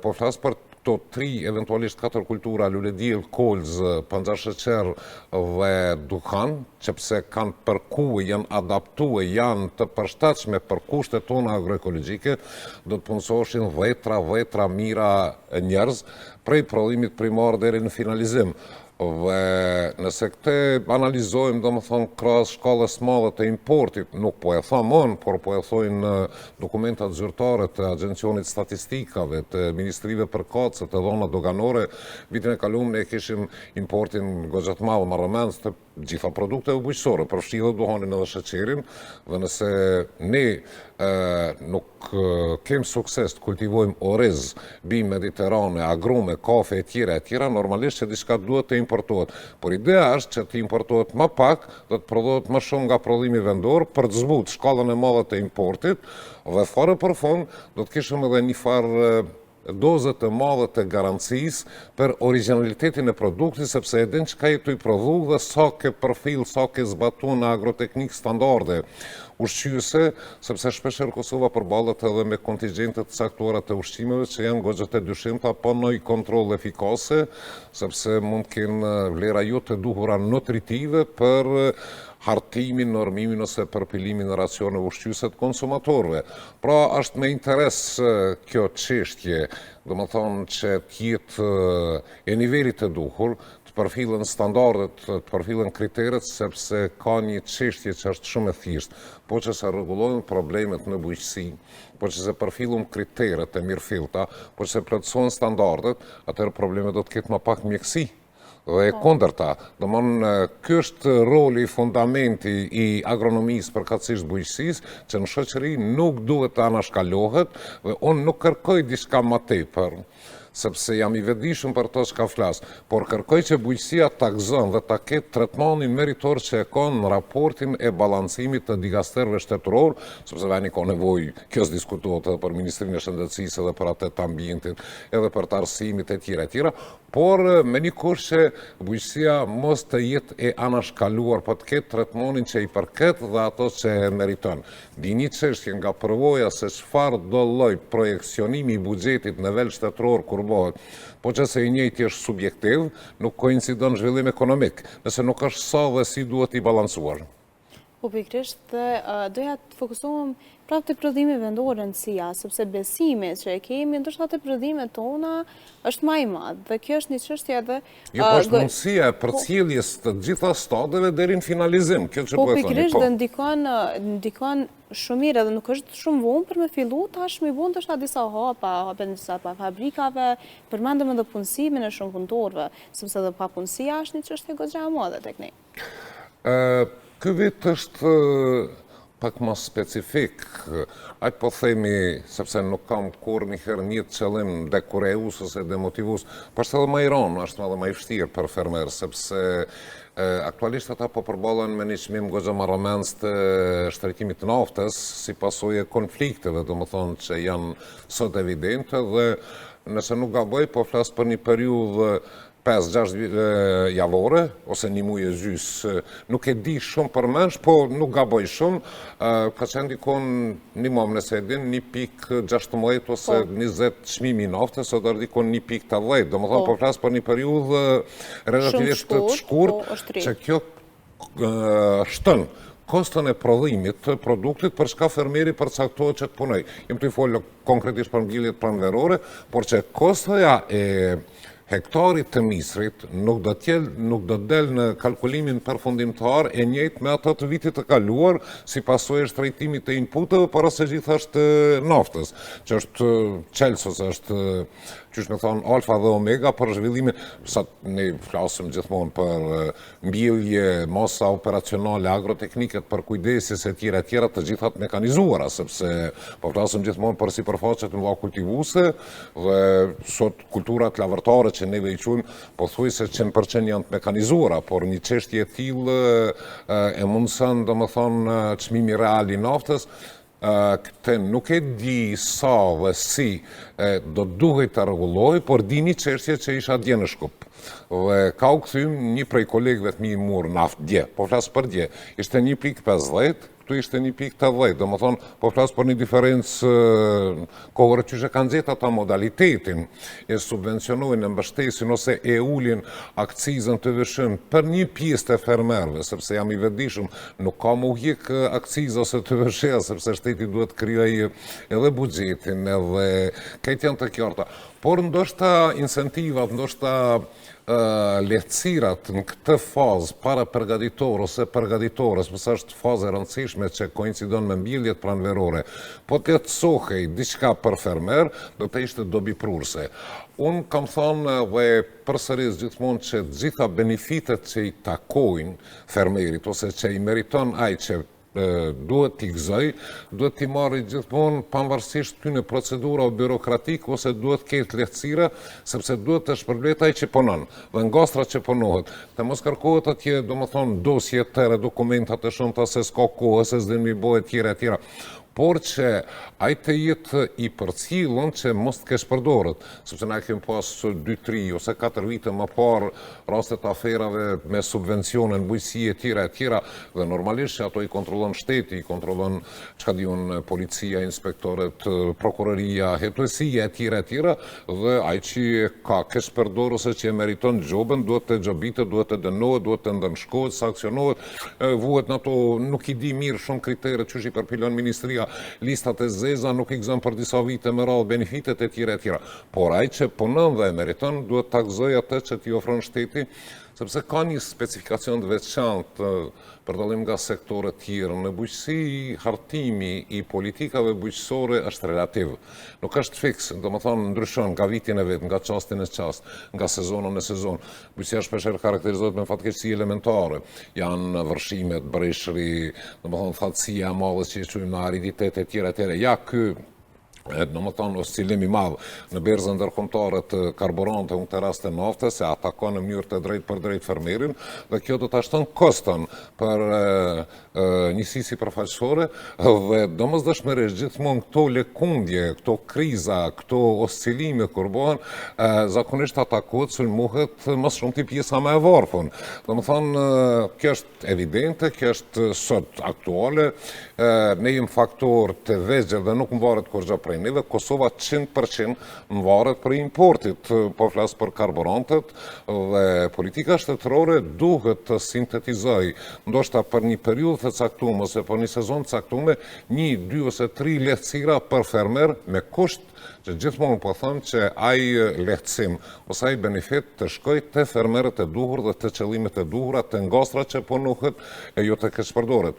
po flas për këto tri, eventualisht katër kultura, lulediell, kolzë, panxhar sheqer dhe duhan, që pse kanë përku, janë adaptu, janë të përshtatshme për kushtet tona agroekologjike, do të punësoheshin dhetra, dhetra mijëra njerëz, prej prodhimit primar deri në finalizim. Dhe nëse këtë analizojmë, domethënë, krahas shkallës madhe të importit, nuk po e tham unë, por po e thojnë dokumentat zyrtare të Agjencionit Statistikave, të Ministrive përkatëse, të dhona doganore, vitin e kalum ne kishim importin goxha të madh, marramendës të gjitha produkteve bujqësore, përfshi dhe duhanin edhe sheqerin, dhe nëse ne nuk kem sukses të kultivojmë oriz, bimë mediterane, agrume, kafe e tjera e tjera, normalisht që diçka duhet të importohet. Por ideja është që të importohet më pak dhe të prodhohet më shumë nga prodhimi vendor për të zbutë shkallën e madhe të importit dhe fare për fund do të kishim edhe një farë doze të madhe të garancisë për originalitetin e produktit, sepse e din çka je tu i prodhu dhe sa ke përfill, sa ke zbatu në agroteknikë standarde ushqyese, sepse shpeshherë Kosova përballet edhe me kontingjente të caktuara të ushqimeve që janë goxha të dyshimta pa ndonjë kontroll efikase, sepse mund të kenë vlera jo të duhura nutritive për hartimin, normimin ose përpilimin e racioneve ushqyese të konsumatorëve. Pra është me interes kjo çështje, domethënë që të jetë e nivelit të duhur, të përfillen standardet, të përfillen kriteret, sepse ka një çështje që është shumë e thjeshtë. Po që se rregullohen problemet në bujqësi, po që se përfillun kriteret e mirëfillta, po që se plotësohen standardet, atëherë problemet do të ketë më pak mjekësi. Dhe e po. kundërta, domethënë, ky është roli, fundamenti i agronomisë përkatësisht bujqësisë, që në shoqëri nuk duhet të anashkalohet, dhe unë nuk kërkoj diçka më tepër, sepse jam i vetëdijshëm për to çka flas, por kërkoj që bujqësia ta gëzon dhe ta ketë tretmanin meritor që e ka në raportin e balancimit të dikasterëve shtetëror, sepse veni ka nevojë, kjo s'diskutohet edhe për Ministrinë e Shëndetësisë edhe për atë të ambientit, edhe për të arsimit e tjera e tjera, Por me një kusht që bujqësia mos të jetë e anashkaluar, po të ketë tretmanin që i përket dhe ato që e meriton. Di një çështje nga përvoja se çfarëdo lloj projeksionimi i buxhetit në nivel shtetëror kur bëhet, po që se i njëjti është subjektiv, nuk koincidon zhvillim ekonomik, nëse nuk është sa dhe si duhet i balancuar. Po pikërisht dhe doja të fokusohem prapë te prodhimi vendor rëndësia, sepse besimi që e kemi ndoshta te prodhimet tona është ma i madh dhe kjo është një çështje edhe Jo, po është mundësia e po- përcjelljes të gjitha stadeve deri në finalizim, kjo që po, po e thoni. Po pikërisht po. dhe ndikon ndikon shumë mirë edhe nuk është shumë vonë për me fillu tash me bo ndoshta disa hapa, hapjen disa pa fabrikave, përmendëm edhe punësimin e shumë punëtorëve, sepse edhe papunësia është një çështje goxha e madhe tek ne. Ky vit është pak ma specifik, hajt po themi, sepse nuk kam kurrnjëherë një qëllim dekurajues ose demotivues, po është edhe ma i ronë, është edhe ma i vështirë për fermerë, sepse aktualisht ata po përballen me një çmim goxha marramendës të shtrenjtimit të naftës, si pasojë e konflikteve, domethënë që janë sot evidente dhe nëse nuk gaboj, po flas për një periudhë 5-6 javore, ose një muj e gjys, nuk e di shumë përmendsh, po nuk gaboj shumë, ka qenë dikun një mom nëse e din, 1.16 ose 20 po. çmimi i naftës, sot është dikun 1.80, domethënë po, po flas për një periudhë relativisht të shkurt, po, që kjo shton koston e prodhimit të produktit për çka fermeri përcaktohet që të punojë. Jam tu folë konkretisht për mbjelljet pranverore, por që kostoja e hektarit të misrit nuk do të nuk do të del në kalkulimin përfundimtar e njëjtë me ato të vitit të kaluar si pasojë e shtrenjtimit të inputeve para së gjithash të naftës, që është çelës ose është qysh me thonë alfa dhe omega për zhvillimin, sa ne flasim gjithmonë për mbjellje, masa operacionale, agrotekniket për kujdesjes e tjera e tjera, të gjitha të mekanizuara, sepse po flasim gjithmonë për sipërfaqe të mëdha kultivuese dhe sot kulturat lavërtare që neve i quajmë, pothuajse 100% janë të mekanizuara, por një çështje e tillë e mundëson, domethënë, çmimi real i naftës, Këtë nuk e di sa dhe si do duhej të rregullohej, por di një çështje që isha dje në Shkup. Dhe ka u kthym një prej kolegëve të mi mur naftë dje, po flas për dje, ishte 1.50, Këtu ishte 1.80, domethënë, po flas për një diferencë kohore qysh e kanë gjetë ata modalitetin, e subvencionojnë, e mbështesin ose e ulin akcizën TVSH-në për një pjesë të fermerëve, sepse jam i vetëdijshëm, nuk ka m'u hjek akciza ose TVSH-ja, sepse shteti duhet të krijojë edhe buxhetin, edhe krejt janë të qarta. Por ndoshta incentivat, ndoshta lehtësirat në këtë fazë parapërgatitore ose përgatitore, sepse është fazë e rëndësishme që koincidon me mbjelljet pranverore, po të lehtësohej diçka për fermer, do të ishte dobiprurëse. Unë kam thënë dhe përsëris gjithmonë që të gjitha benefitet që i takojnë fermerit ose që i meriton ai që duhet t'i gëzoj, duhet t'i marri gjithmonë pavarësisht këtyne procedurave birokratike ose duhet ketë lehtësira, sepse duhet të shpërblehet ai që punon dhe ngastra që punohet. Të mos kërkohet atje, domethënë, dosje të tëra, dokumenta të shumta se s'ka kohë, se s'din mi bo e tjera e tjera. Por që ai të jetë i përcjellun që mos të keqpërdoret, sepse na kemi pas 2, 3 ose 4 vite më parë rastet aferave me subvencione në bujqësi e tjera e tjera dhe normalisht që ato i kontrollon shteti, i kontrollon çka di unë policia, inspektorët, prokuroria, hetuesia e tjera e tjera dhe ai që ka keqpërdorur ose që e meriton gjobën duhet të gjobitet, duhet të dënohet, duhet të ndëshkohet, sanksionohet vuhet në ato, nuk i di mirë shumë kriteret qysh i përpilon ministria, listat e zeza nuk i gëzon për disa vite me radhë benefitet e tjera e tjera. Por ai që punon dhe e meriton, duhet ta gëzojë atë që t'i ofron shteti, sepse ka një specifikacion të veçantë për dallim nga sektorët tjerë. Në bujqësi, hartimi i politikave bujqësore është relativ. Nuk është fiks, domethënë ndryshon nga viti në vit, nga çasti në çast, nga sezona në sezon. Bujqësia shpeshherë karakterizohet me fatkeqësi elementare. Janë vërshimet, breshri, domethënë thatësia e madhe që e quajmë në ariditet e tjera e tjera. Ja ky domethënë oscilim i madh në berzën ndërkombëtare të karburanteve, në këtë rast të naftës, e atakon në mënyrë të drejtpërdrejtë fermerin dhe kjo do ta shton koston për njësi sipërfaqësore dhe domosdoshmërisht gjithmonë këto lëkundje, këto kriza, këto oscilime kur bëhen, zakonisht atakohet, sulmohet më së shumti pjesa më e varfër. Domethënë, kjo është evidente, kjo është sot aktuale, ne jemi faktor të vegjël dhe nuk mvaret kurrgjë prej neve, Kosova 100% mvaret prej importit, po flas për karburantet, dhe politika shtetërore duhet të sintetizojë, ndoshta për një periudhë të caktume ose për një sezon të caktume, një, dy ose tri lehtësira për fermer me kusht që gjithmonë po them që ai lehtësim ose ai benefit të shkojë te fermerët e duhur dhe te qëllimet e duhura, te ngastra që punohet e jo të keqpërdoret.